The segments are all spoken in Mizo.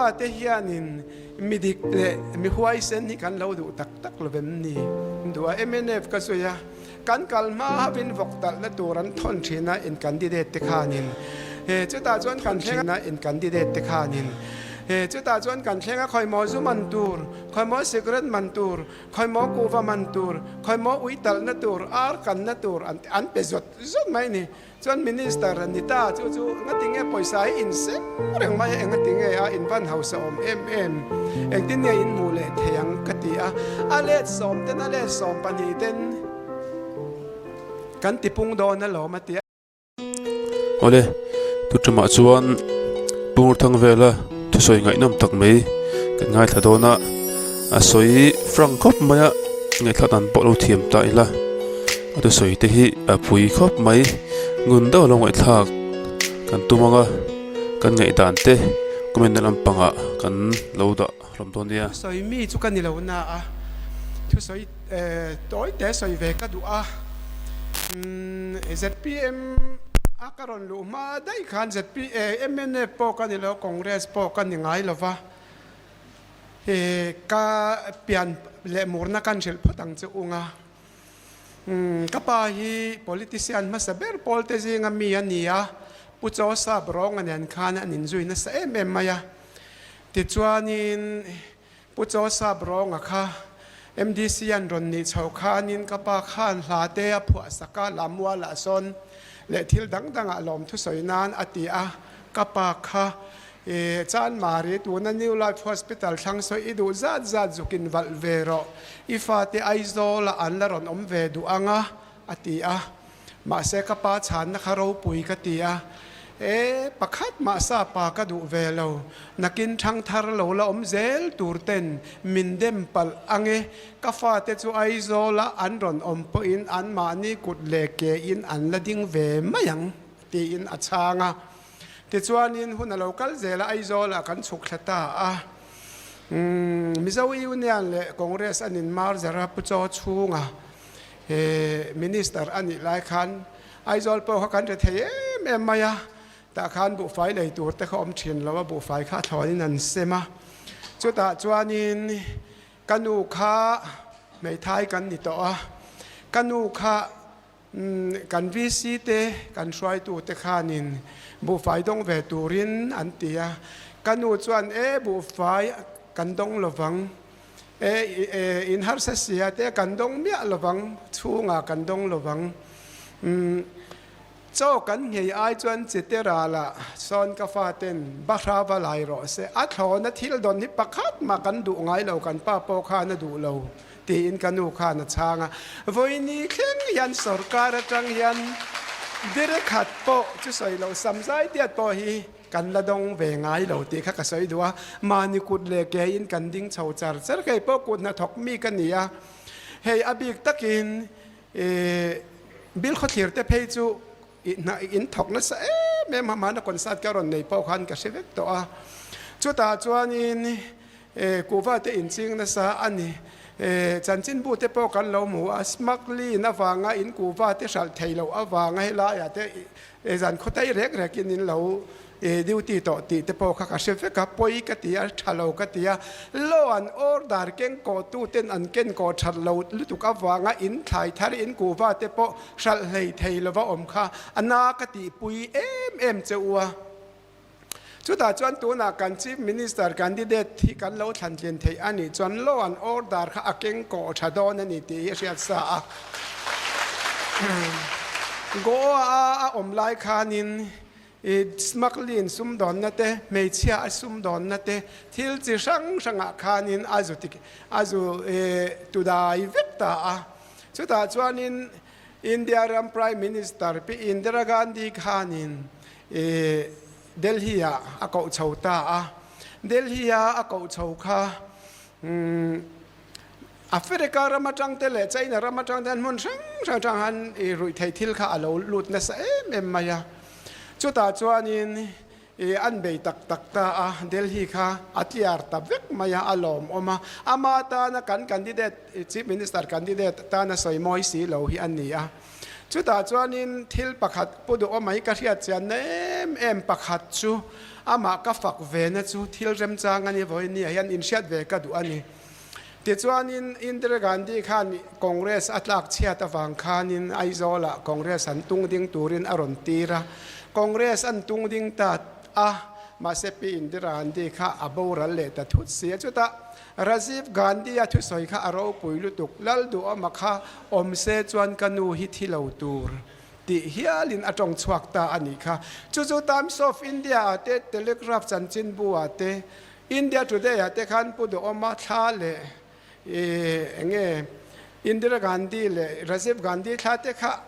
Zofa te hianin mi dik leh mi huaisen hi kan lo duh tak tak lo vem ni? Duh a mnf ka sawi a, kan kal hma havin vawk talhna tur an thawn thin a in candidate te khanin chutah chuan kan thleng a in candidate te khanin chutah chuan kan thleng a khawimaw zu man tur, khawimaw cigarette man tur, khawimaw kuhva man tur, khawimaw ui talhna tur, ar kanna tur an pe zawt zawt mai a ni. Chuan Minister a ni ta, chu chu ngatinge pawisa hi in sem reng mai a, engatinge a in van hausa awm em em, engtin nge in hmuh leh thei ang ka ti a, a let sawm ten a let 12 ten kan tipung dawn alawm a ti a. Awle, tuṭumah chuan Pungurthang vela thusawi ngaihnawm tak mai kan ngaithla dawn a, a sawi frank khawp mai a, ngaihthlak dan pawh lo thiam ta ila. A thusawi te hi a pui khawp mai ngun deuh lo ngaihthlak kan tum ang a kan ngaihdan te comment na lampangah kan lo dah hlawm dawn nia. Thusawi mi chu ka ni lo na a, thusawi tawi te sawi ve ka duh a, zpm a ka rawn luh hma daih khan zpm mnf pawh ka ni lo Congress pawh ka ni ngai lo va, ka pian leh murna kan hrilh phawt ang che ung a. Ka pa hi politician hmasa ber pawl te zinga mi a ni a, Pu Chaw Sap Rawnga nen khan an inzui nasa em em mai a. Tichuanin Pu Chaw Sap Rawnga kha MDC an rawn nih chhoh khanin ka pa khan hla te a phuah sak a, Lamualah sawn leh thil dang dangah lawmthusawi nan a ti a, ka pa kha E, Chanmari, tuna New Life Hospital thlang sawi i duh zat zat zukin valh ve rawh. I fate Aizawlah an la rawn awm ve duh ang a, a ti a. Mahse ka pa chhanna kha ropui ka ti a. E, pakhat mah sa pa ka duh ve lo. Nakin thang thar lo la awm zel tur ten min dem palh ang e. Ka fate chu Aizawlah an rawn awm pawhin anmahni kut leh ke in an la ding ve mai ang, tiin a chhang a. Tichuanin hun a lo kal zel a, Aizawlah kan chhuk thla ta a. Mizo Union leh Congress an inmar zar a, Pu Chaw chhunga Minister a nih lai khan Aizawl pawh kha kan ri thei em em mai a, tah khan buhfai lei tur te kha awm thin lo a, buhfai kha a thlawnin an sem a. Chutah chuanin ka nu kha hmeithai kan ni tawh a, ka nu kha Kan VC te, kan hruaitu te khanin buhfai dawng ve turin an ti a. Ka nu chuan, E, buhfai kan dawng lovang. E, in harsa sia te kan dawng miah lovang, chhungah kan dawng lovang. Chaw kan nghei ai chuan chite ralah sawn ka faten bahra va lai rawh se. A thlawna thil dawn hi pakhat mah kan duh ngai lo, kan pa pawh khan a duh lo. Tiin ka nu khan a chhang a, Vawini thleng hian sorkar atang hian dire khat pawh chu sawi loh sam zai diat pawh hi kan la dawng ve ngai lo tih kha ka sawi duh a, mahni kut leh ke in kan ding chho char char kei pawh kut hnathawk mi ka ni a, hei a bik takin bil khawthlir te phei chu in thawk nasa em em a, mahna concert ka rawn nei pawh khan ka hre vek tawh a, chutah chuanin E, kuhva te inching nasa a ni. E, chanchinbu te pawh kan lo hmu a, smuggling avanga in kuhva te hralh thei loh avanga helaiah te e, zan khawtai rek rekin in lo e, duty tawh tih te pawh kha ka hre vek a, pawi ka ti a, tha lo ka ti a. Law an order keng kawh tu ten an ken kawh that lo lutuk avanga in thlai thar in kuhva te pawh hralh hlei thei lova awm kha a na ka tihpui em em che u a. Chutah chuan tunah kan Chief Minister candidate hi kan lo thlantlin theih a nih chuan law and order kha a keng kawh tha dawn a ni tih hi a hriat sa a. Goa a a awm lai khanin smuggling sumdawnna te, hmeichhia a sumdawnna te, thil chi hrang hrangah khanin a zu a zu tudai vek ta a. Chutah chuanin India ram Prime Minister Pi Indira Gandhi khanin Delhi ah a koh chho ta a. Delhi a a koh chho kha Africa ram atang te leh China ram atang te hian hmun hrang hrang atang han ruihtheih thil kha a lo lut nasa em em mai a. Chutah chuanin I an bei tak tak ta a, Delhi kha a tliar ta vek mai a, a lawmawm a. Ama tana kan candidate, Chief Minister candidate tana sawi mawi si lo hi a ni a. Chutah chuanin thil pakhat Pu Duhawma hi ka hriat chianna em em pakhat chu amah ka fak vena chu thil remchang a ni vawiin ni ah hian inhriat ve ka duh a ni. Tichuanin Indira Gandhi khan Congress a tlak chhiat avang khanin Aizawlah Congress an tung ding turin a rawn tir a, Congress an tung ding ta a, mahse Pi Indira Gandhi kha a boral leh ta thut si a. Chutah Rajiv Gandhi-a thusawi kha a ropui lutuk, Lalduhawma kha awm se chuan ka nu hi thi lo tur tih hialin a tawng chhuak ta a nih kha. Chu chu Times of India-ah te, Telegraph chanchinbu-ah te, India Today-ah te khan Pu Duhawma thla leh eng nge Indira Gandhi leh Rajiv Gandhi thla te kha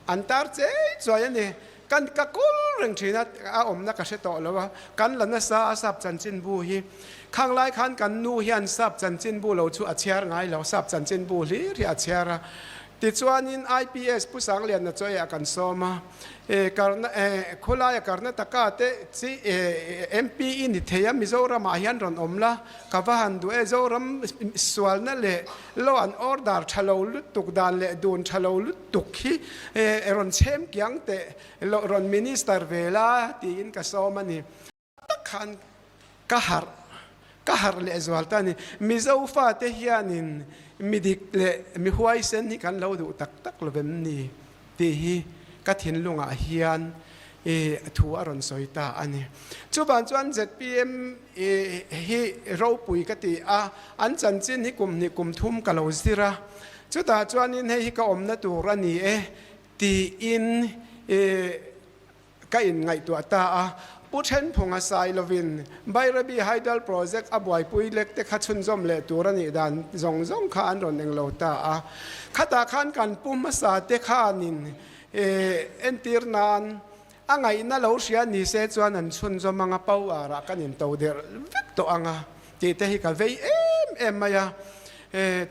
an tar chei chuai a ni. Kan ka kawl reng thin a, a awmna ka hre tawh lo a, kan la nasa a sap chanchinbu hi. Khang lai khan kan nu hian sap chanchinbu lo chu a chhiar ngai lo, sap chanchinbu hlir hi a chhiar a. Tichuanin IPS Pu Sangliana chaw eiah kan sawm a, Karna khawlaia Karnataka te chi MP i ni thei a, Mizoramah hian rawn awm la, ka va han duh e, Zoram sualna leh law an order tha lo lutuk dan leh dun tha lo lutuk hi rawn chhem kiang teh rawn minister ve la tiin ka sawm a ni. Tak khan ka harh ka harh leh zual ta a ni. Mizo fate hianin mi dik leh mi huaisen hi kan lo duh tak tak lo vem ni tih hi ka thinlungah hian thu a rawn sawi ta a ni. Chuvang chuan zpm hi ropui ka ti a, an chanchin hi kum hnih kum thum ka lo zir a, chutah chuanin hei hi ka awmna tur a ni e tiin Ka inngaihtuah ta a, Pu Thenphunga sai lovin Bairabi Hydel Project a buaipui lek te kha chhunzawm leh tur a nih dan zawng zawng kha an rawn englo ta a. Khatah khan kan pu hmasa te khanin entir nan a ngaihna lo hria ni se chuan an chhunzawm anga power ah kan into der vek tawh anga tih te hi ka vei em em mai a.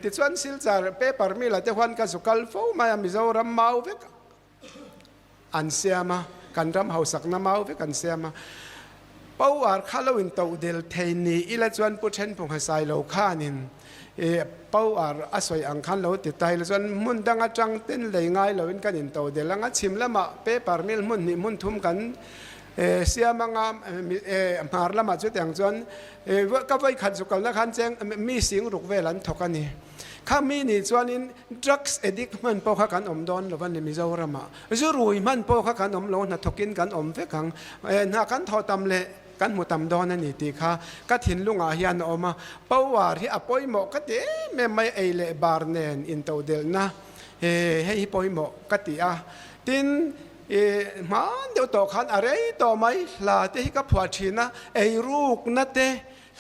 Tichuan Silchar paper mill ah te huan ka zu kal fo mai a, Mizoram mau vek an siam a, kan ram hausakna mau vek an siam a. Power kha lo in toh del thei ni ila chuan Pu Thenphung Hasai lo khanin power a sawi ang khan lo ti ta ila chuan hmun dang atang ten lei ngai loin kan in toh del ang a, chhim lamah paper mill hmun hnih hmun thum kan siam anga hmar lamah chutiang chuan ka vawikhat zukalna khan cheng mi sing ruk vel an thawk a ni. Kha mi nih chuanin drugs addict hman pawh kha kan awm dawn lo a ni Mizoramah. Zu rui hman pawh kha kan awm lo, hnathawkin kan awm vek ang. Hna kan thawh tam leh kan hmu tam dawn a ni tih kha ka thinlungah hian a awm a. Power hi a pawimawh ka ti em em mai, ei leh bar nen intodelhna hei hi pawimawh ka ti a. Tin, hman deuh tawh khan a rei tawh mai, hla te hi ka phuah thin a, eirukna te,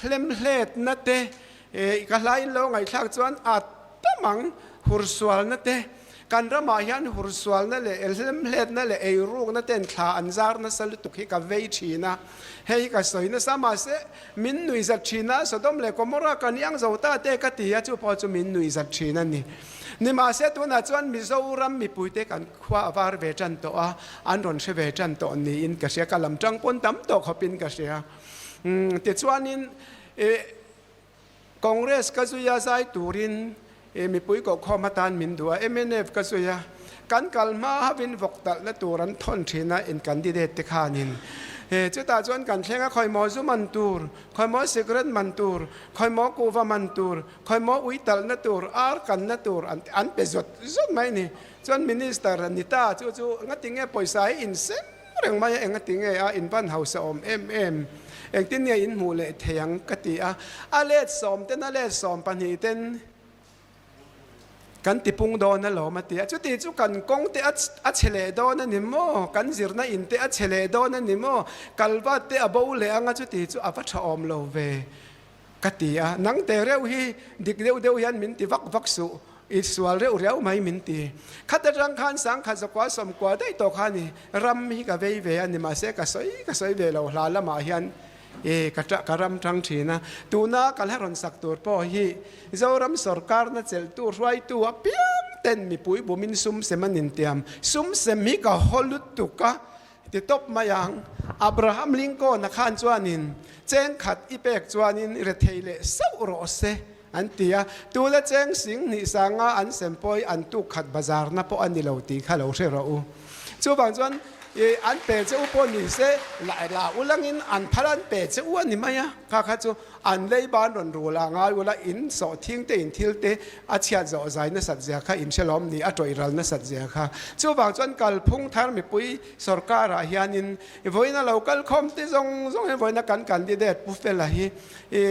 hlemhletna te, E, ka hlain lo ngaihthlak chuan a tam ang, hursualna te, kan ramah hian hursualna leh hlemhletna leh eirukna ten thla an zar nasa lutuk hi ka vei thin a, hei hi ka sawi nasa mahse min nuihzat thin a, Sodom leh Gomorrah kan iang zo ta te ka ti a, chu pawh chu min nuihzat thin a ni. Nimahse tunah chuan Mizoram mipuite kan khua a var ve tan tawh a, an rawn hre ve tan tawh niin ka hria, ka lam tang pawn tam tawh khawpin ka hria. Tichuanin e, Congress ka zui a zai turin mipui kohkhawm atan min duh a, mnf ka zui a, kan kal hma hovin vawk talhna tur an thawn thin a in candidate te khanin chutah chuan kan thleng a khawimaw zu man tur, khawimaw cigarette man tur, khawimaw kuhva man tur, khawimaw ui talhna tur, ar kanna tur an pe zawt zawt mai a ni. Chuan minister ni ta chu chu ngatinge pawisa hi insem reng mai a, engati nge a in van hausa awm em em, engtin nge in hmuh leh thei ang ka ti a, a let sawm ten a let 12 ten kan ti pung dawn alawm a ti a, chuti chu kan kawng te a chhe leh dawn a ni maw, kan zirna in te a chhe leh dawn a ni maw, kalvat te a bo leh ang a chuti chu a va tha awm lo ve. Ka ti a, nang te reuh hi dik deuh deuh hian min ti vak vak suh, i sual reuh riau mai min ti. Khat atang khan sangkhat zakua sawmkua daih tawh kha ni, ram hi ka vei ve a ni mahse ka sawi ka sawi ve lo hla lamah hian e ka ka ram tang thin a. Tuna ka hla rawn sak tur pawh hi Zoram sawrkarna chelhtu hruaitu apiang ten mipui bumin sum sem an intiam, sum sem hi ka haw lutuk a, Ti tawp mai ang. Abraham Lincoln-a khan chuanin, Cheng khat i pek chuanin rethei leh sauh rawh se, An ti a, tuna cheng 2000 sanga an sem pawh hi an tuk khat bazarna pawh a ni lo tih kha lo hre rawh u. Chuvang chuan i an pe che u pawh ni se, la la ulangin an phal an pe che u a ni mai a, kha kha chu an lei ban rawn rul a ngai ula in sawh thing te in thil te a chhiat zawh zai nasat zia kha in hre lawm ni, a tawih ral nasat zia kha. Chuvang chuan kalphung thar mipui sorkarah hianin vawiina lo kal khawm te zawng zawng hian vawiina kan candidate Pu Fela hi i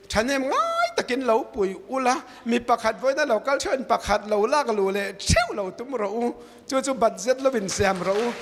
Thahnem ngai takin lo pui ula, mi pakhat vawiina lo kal theuhin pakhat lo lak luh leh theuh lo tum rawh u, chu chu budget lovin siam rawh u.